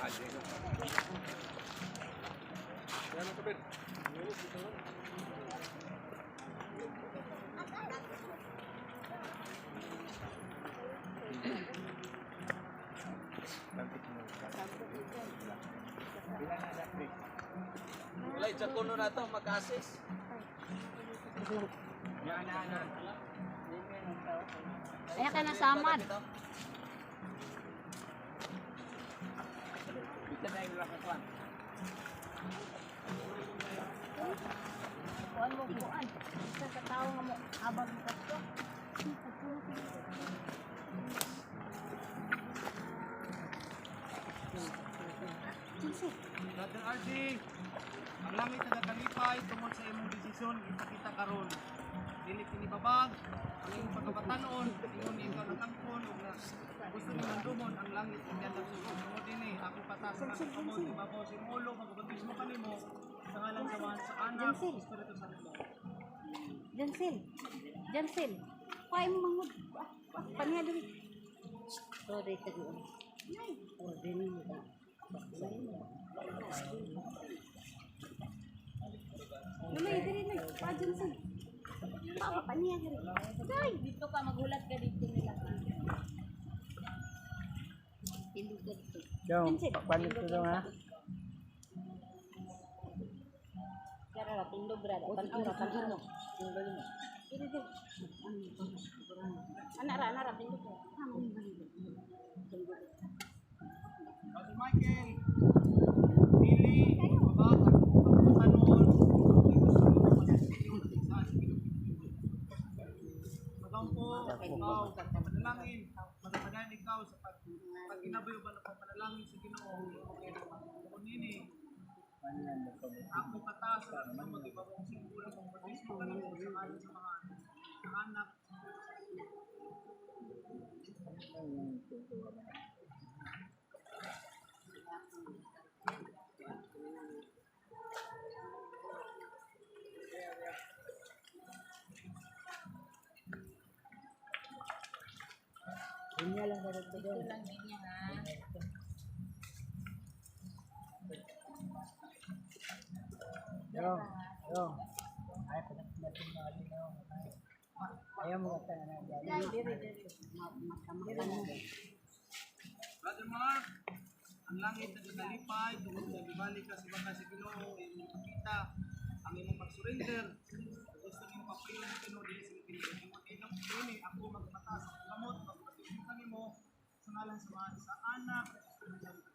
Wala, Jacono na to, mag-assist. Ay ka na samad. Kuan mo kuan. Isa ka tawo nga mo habang mo kadto. Brother RD, ang langit nagakalipay tungod sa imong desisyon ipakita karon. Dili kinibabag ang imong pagkabatanon, ingon ikaw natangkon ug na gusto ni mandumon ang langit inyandang susod. Tungod dinhi ako patas sa akong kamot ibabaw sa imong ulo, magbautismo kanimo sa ngalan sa Amahan, sa Anak, sa Espiritu Santo. Jansil. Jansil. Kuan mo mangod. Ah, paniya diri. Sorry ka doon. Nay, order ni mo. Lumay diri na. Pa Jansil. Pa paniya diri. Day, Dito ka, maghulat ka dito nila. Tindog ka dito. Dong, Jansil. palit ko dong ha. Kara ra tindog ra. Tan-aw ra tan-aw. Diri diri. Ana ra ana ra tindog ra. Brother Michael, dili babag ang imong pagkabatanon, kay gusto nimo manatili sa Ginoo. Magampo, ikaw, panalangin, magpadayon ikaw sa pag ginaboy ba ng pagpanalangin sa Ginoo, kung nini, ako kataas sa kamot ibabaw sa ulo kung bautismo ka nimo sa ngalan sa mga sa anak. Linya lang ka dito dong. Dito lang din niya ha. Dong, dong. Ay, palit natin mga dong. Ayaw mo ka na dyan. Diri diri. Matama. Brother Mark, ang langit nagkalipay tungod sa gibalik ka sa baka sa Ginoo, imong pakita ang imong pag-surrender. Gusto nimo papayon ng Ginoo dili sa Ginoo. Tungod inong kini ako magmata sa kamot, magbautismo kanimo sa ngalan sa Amahan, sa Anak, sa Espiritu Santo.